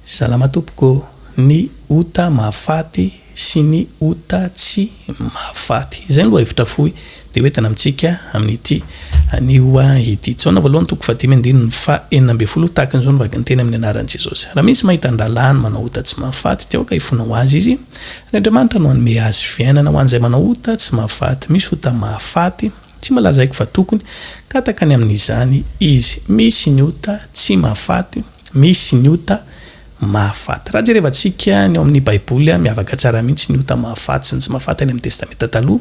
Salama tompoko, ny ota mahafaty sy ny ota tsy mahafaty. Izay ny lohahevitra fohy dia hoentina amintsika amin'ity anio ity. Jaona voalohany toko fahadimy andininy faha 16 tahaka an'izao no vaky ny teny amin'ny anaran'i Jesosy. Raha misy mahita ny rahalahiny manao ota tsy mahafaty dia aoka hifona ho azy izy, ary Andriamanitra no hanome azy fiainana ho an'izay manao ota tsy mahafaty. Misy ota mahafaty, tsy mba lazaiko fa tokony, kataka ny amin'izany izy. Misy ny ota tsy mahafaty, misy ny ota mahafaty. Raha jerevantsika ny ao amin'ny Baiboly, miavaka tsara mihitsy ny ota mahafaty sy ny tsy mahafaty any amin'ny Testamenta Taloha,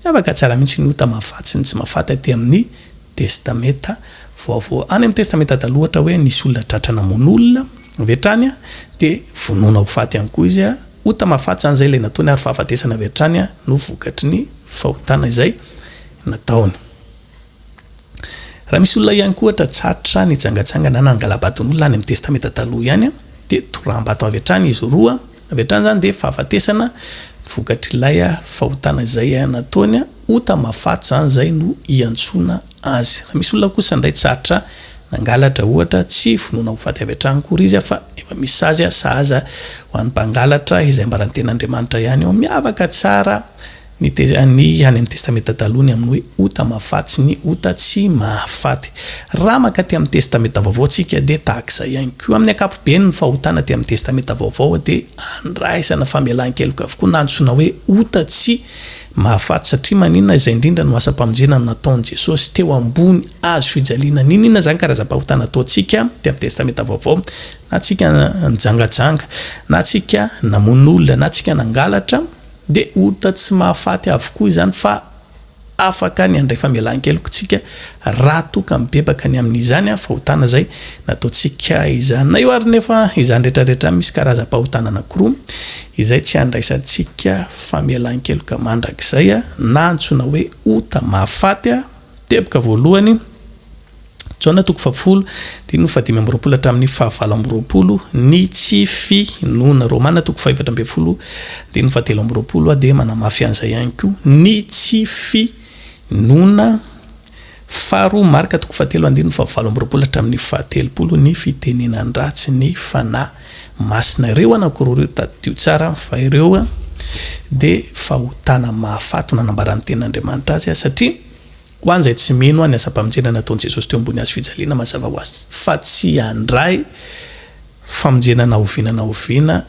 miavaka tsara mihitsy ny ota mahafaty sy ny tsy mahafaty aty amin'ny Testamenta Vaovao. Any amin'ny Testamenta Taloha ohatra hoe nisy olona tratra namono olona avy hatrany dia vonoina ho faty ihany koa izy. Ota mahafaty izany izay ilay nataony ary fahafatesana avy hatrany no vokatry ny fahotana izay nataony. Raha misy olona ihany koa ohatra tratra nijangajanga na nangala-baton'olona any amin'ny Testamenta Taloha ihany dia toraham-bato avy hatrany izy roa, avy hatrany izany dia fahafatesana vokatr'ilay fahotana izay nataony, ota mahafaty izany izay no iantsoana azy. Raha misy olona kosa indray tratra nangalatra ohatra, tsy vonoina ho faty avy hatrany akory izy fa efa misy sazy sahaza ho an'ny mpangalatra izay ambaran'ny tenin'Andriamanitra ihany eo. Miavaka tsara Ny te ny any amin'ny Testamenta Taloha ny amin'ny hoe ota mahafaty sy ny ota tsy mahafaty. Raha mankaty amin'ny Testamenta Vaovao tsika dia tahaka izay ihany koa. Amin'ny ankapobeny ny fahotana aty amin'ny Testamenta Vaovao dia andraisana famelan-keloka avokoa na antsoina hoe ota tsy mahafaty satria maninona izay indrindra no asam-pamonjena nataon'i Jesosy teo ambony hazo fijaliana. N'inon'inona izany karazam-pahotana ataontsika aty amin'ny Testamenta Vaovao na tsika nijangajanga na tsika namono olona na tsika nangalatra Dia ota tsy mahafaty avokoa izany fa afaka ny handray famelan-keloka isika raha toa ka mibebaka ny amin'izany fahotana izay nataontsika izany. Na eo ary nefa izany rehetra rehetra misy karazam-pahotana anankiroa izay tsy handraisantsika famelan-keloka mandrakizay na antsoina hoe ota mahafaty. Teboka voalohany. Jaona toko fahafolo, andininy fahadimy amby roapolo hatramin'ny fahavalo amby roapolo, ny tsy finoana. Romana toko fahefatra ambin'ny folo, andininy fahatelo amby roapolo dia manamafy an'izay ihany koa, ny tsy finoana. Faharoa, Marka toko fahatelo, andininy fahavalo amby roapolo hatramin'ny fahatelopolo, ny fitenenan-dratsy ny Fanahy Masina. Ireo anankiroa ireo tadidio tsara fa ireo dia fahotana mahafaty no anambaran'ny tenin'Andriamanitra azy satria Ho an'izay tsy mino ny asam-pamonjena nataon'i Jesosy teo ambony hazo fijaliana, mazava ho azy fa tsy handray famonjena na oviana na oviana,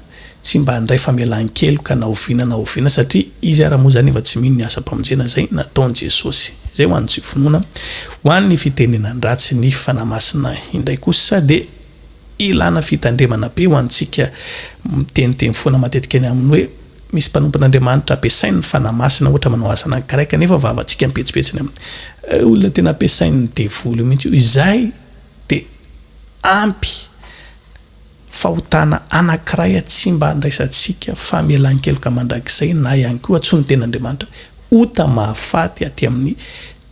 tsy mba handray famelan-keloka na oviana na oviana, satria izy ara moa izany efa tsy mino ny asam-pamonjena izay nataon'i Jesosy. Izay ho an'ny tsy finoana. Ho an'ny fitenenan-dratsy ny Fanahy Masina indray kosa dia ilana fitandremana be ho antsika miteniteny foana matetika ny amin'ny hoe misy mpanompon'Andriamanitra ampiasain'ny Fanahy Masina ohatra manao asa anankiray kanefa vavantsika mipetsipetsy ny amin'ny olona tena ampiasain'ny devoly io mihitsy io izay dia ampy fahotana anankiray tsy mba andraisantsika famelan-keloka mandrakizay na ihany koa antsoin'ny tenin'Andriamanitra ota mahafaty aty amin'ny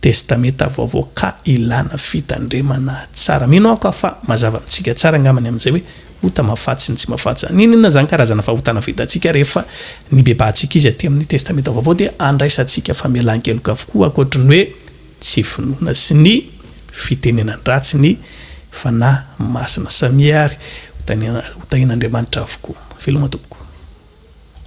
Testamenta Vaovao ka ilana fitandremana tsara. Mino aho ka fa mazava amintsika tsara angamba ny amin'izay hoe ota mahafaty sy ny tsy mahafaty izany. N'inon'inona izany karazana fahotana vitantsika rehefa nibebahantsika izy aty amin'ny Testamenta Vaovao dia andraisantsika famelan-keloka avokoa ankoatry ny hoe tsy finoana sy ny fitenenan-dratsy ny Fanahy Masina. Samia ary ho tahian'Andriamanitra avokoa. Veloma tompoko.